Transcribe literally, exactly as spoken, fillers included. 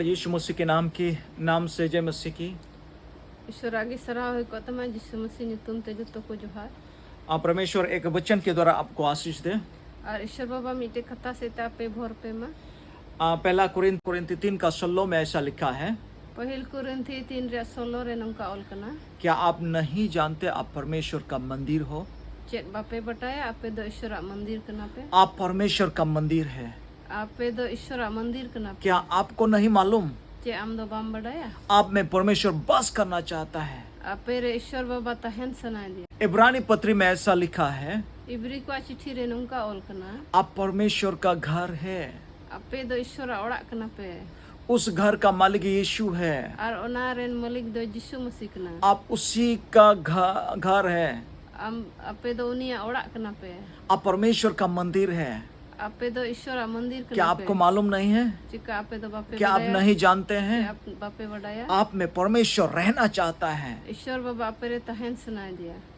यीशु मसीह के नाम की नाम से जय मसीह की। ᱤᱥᱚᱨᱟᱜ ᱜᱮ ᱥᱟᱨᱦᱟᱣ ᱦᱩᱭ ᱠᱚᱜ ᱛᱟᱢᱟ, ᱡᱤᱥᱩ ᱢᱟᱹᱥᱤ ᱧᱩᱛᱩᱢ ᱛᱮ ᱡᱚᱛᱚ ᱠᱚ ᱡᱚᱦᱟᱨ᱾ आ, परमेश्वर एक वचन के द्वारा आपको आशीष दे। ᱟᱨ ᱤᱥᱚᱨ ᱵᱟᱵᱟ ᱢᱤᱫᱴᱮᱡ ᱠᱟᱛᱷᱟ ᱥᱮᱫ ᱛᱮ ᱟᱯᱮ ᱵᱷᱚᱨ ᱯᱮ ᱢᱟ᱾ आ, पहला कुरिन्थ, कुरिन्थी तीन का सोलह में ऐसा लिखा है, ᱯᱟᱹᱦᱤᱞ ᱠᱚᱨᱤᱱᱛᱷᱤ ᱛᱤᱱ ᱨᱮᱭᱟᱜ ᱥᱳᱞᱳ ᱨᱮ ᱱᱚᱝᱠᱟ ᱚᱞ ᱠᱟᱱᱟ, क्या आप नहीं जानते आप परमेश्वर का मंदिर हो? ᱪᱮᱫ ᱵᱟᱯᱮ ᱵᱟᱰᱟᱭᱟ ᱟᱯᱮ ᱫᱚ ᱤᱥᱚᱨᱟᱜ ᱢᱚᱱᱫᱤᱨ ᱠᱟᱱᱟ ᱯᱮ? आप परमेश्वर का मंदिर है। ᱟᱯᱮ ᱫᱚ ᱤᱥᱚᱨᱟᱜ ᱢᱚᱱᱫᱤᱨ ᱠᱟᱱᱟ ᱯᱮ? क्या आपको नहीं मालूम? ᱪᱮᱫ ᱟᱢ ᱫᱚ ᱵᱟᱢ ᱵᱟᱰᱟᱭᱟ? आप में परमेश्वर वास करना चाहता है। ᱟᱯᱮ ᱨᱮ ᱤᱥᱚᱨ ᱵᱟᱵᱟ ᱛᱟᱦᱮᱱ ᱥᱟᱱᱟᱭᱮᱫᱮᱭᱟ᱾ इब्रानी पत्री में ऐसा लिखा है, ᱤᱵᱨᱤ ᱠᱚᱣᱟᱜ ᱪᱤᱴᱷᱤ ᱨᱮ ᱱᱚᱝᱠᱟ ᱚᱞ ᱠᱟᱱᱟ, आप परमेश्वर का घर है। ᱟᱯᱮ ᱫᱚ ᱤᱥᱚᱨᱟᱜ ᱚᱲᱟᱜ ᱠᱟᱱᱟ ᱯᱮ᱾ उस घर का मालिक यीशु है। ᱟᱨ ᱚᱱᱟ ᱨᱮᱱ ᱢᱟᱹᱞᱤᱠ ᱫᱚ ᱡᱤᱥᱩ ᱢᱟᱹᱥᱤ ᱠᱟᱱᱟ᱾ आप उसी का घ- घर है। ᱟᱢ ᱟᱯᱮ ᱫᱚ ᱩᱱᱤᱭᱟᱜ ᱚᱲᱟᱜ ᱠᱟᱱᱟ ᱯᱮ᱾ आप परमेश्वर का मंदिर है। ᱟᱯᱮ ᱫᱚ ᱤᱥᱚᱨᱟᱜ ᱢᱚᱱᱫᱤᱨ क्या ᱠᱟᱱᱟ ᱯᱮ᱾ आपको मालूम नहीं है? ᱪᱮᱠᱟ ᱟᱯᱮ ᱫᱚ ᱵᱟᱯᱮ क्या आप ᱵᱟᱰᱟᱭᱟ? नहीं जानते ᱪᱮ हैं? ᱟᱯ- ᱵᱟᱯᱮ ᱵᱟᱰᱟᱭᱟ? आप में परमेश्वर रहना चाहता है। ᱤᱥᱚᱨ ᱵᱟᱵᱟ ᱟᱯᱮ ᱨᱮ ᱛᱟᱦᱮᱱ ᱥᱟᱱᱟᱭᱮᱫᱮᱭᱟ᱾